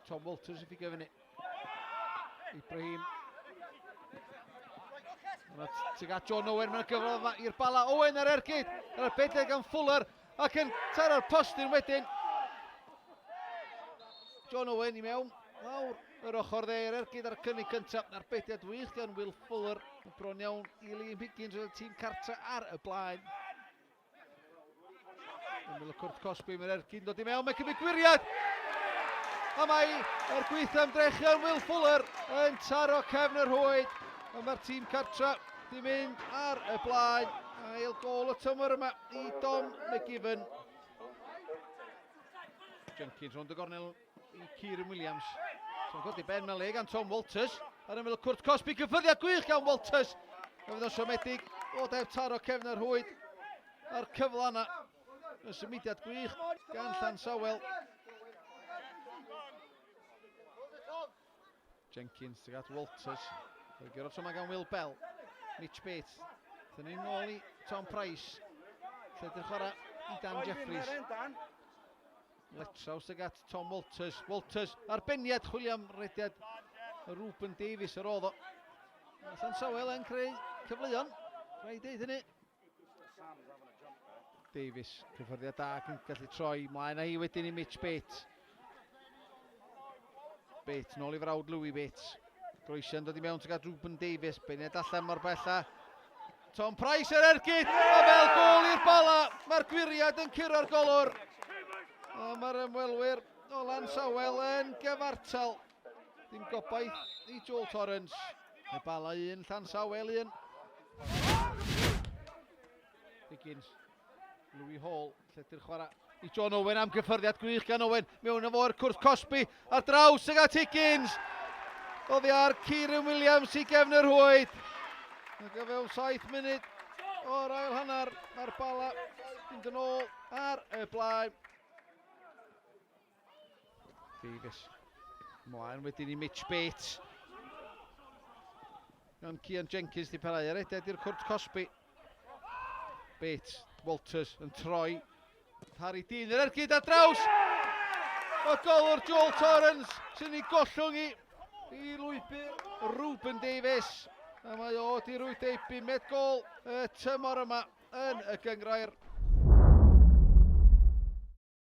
Tom Walters i ffigo fyny. Ibrahim. Yna tuag at John Owen, mae'n gyfle yma i'r Bala. Owen ar ergyd, ar y bedeg gan Fuller, ac yn taro'r postyn wedyn. John Owen i mewn, lawr yr ochr dde, yr ergyd ar y cynnig cyntaf, a'r bediad wych gan Will Fuller. Bron iawn i Liam Higgins, roedd y tîm cartra ar y blaen. Ymyl y cwrt cosbi, mae'r ergyd yn dod i mewn, mae'n cymryd gwiriad! A mae er gweithio ymdrechion Will Fuller yn taro cefn yr rhwyd. A mae'r tîm cartra di mynd ar y blaen. Ail gol y tymor yma i Dom McGiven. Jenkins rownd y gornel i Kieran Williams. So'n codi ben mewn le gan Tom Walters. Ar ymyl y cwrt cosbi, cyffyrddiad gwych gan Walters. Fe fydd o'n siomedig o def taro cefn yr rhwyd a'r cyfle yna. Y symudiad gwych gan Llansawel. Jenkins tuag at Walters. Fe gyrraedd tro gan Will Bell. Mitch Bates. Thyn ni'n nôl i Tom Price. Lle di'r chwarae i Dan Jeffries. Letraws tuag at Tom Walters. Walters, arbenniad chwilio am rediad Ruben Davies yr oedd o. Llansawel yn creu cyfleon. Rhaid deud hynny. Davies, cyffyrddiad da ac yn gallu troi mlaen â hi wedyn i Mitch Bates. Bates, nôl i frawd Louis Bates. Groesiau'n dod i mewn tuag at Ruben Davies, beniad allan mor bell a Tom Price yr ergyd, a fel gol i'r Bala, mae'r gwiriad yn curo'r golwr. A mae'r ymwelwyr o Lansawel yn gyfartal. Dim gobaith i Joel Torrance. Y Bala 1, Llansawel 1. Higgins, Louis Hall, lledu'r chwarae i John Owen am gyffyrddiad gwych gan Owen. Mewn â fo i'r cwrt cosbi ar draws ag at Higgins. Oddi ar Kieran Williams i gefn y rhwyd. Ac o fewn 7 munud o'r ail hanner, mae'r Bala mynd yn ôl ar y blaen. Davies. Mlaen wedyn i Mitch Bates. Gan Cian Jenkins di parhau ar eded i'r cwrt cosbi. Bates, Walters yn troi. Harry Dean yr ergyd ar draws. Y golwr Joel Torrance sy'n ei gollwng i i lwybr Ruben Davies. A mae o di rwyd ei bumed gol y tymor yma yn y gyngrair.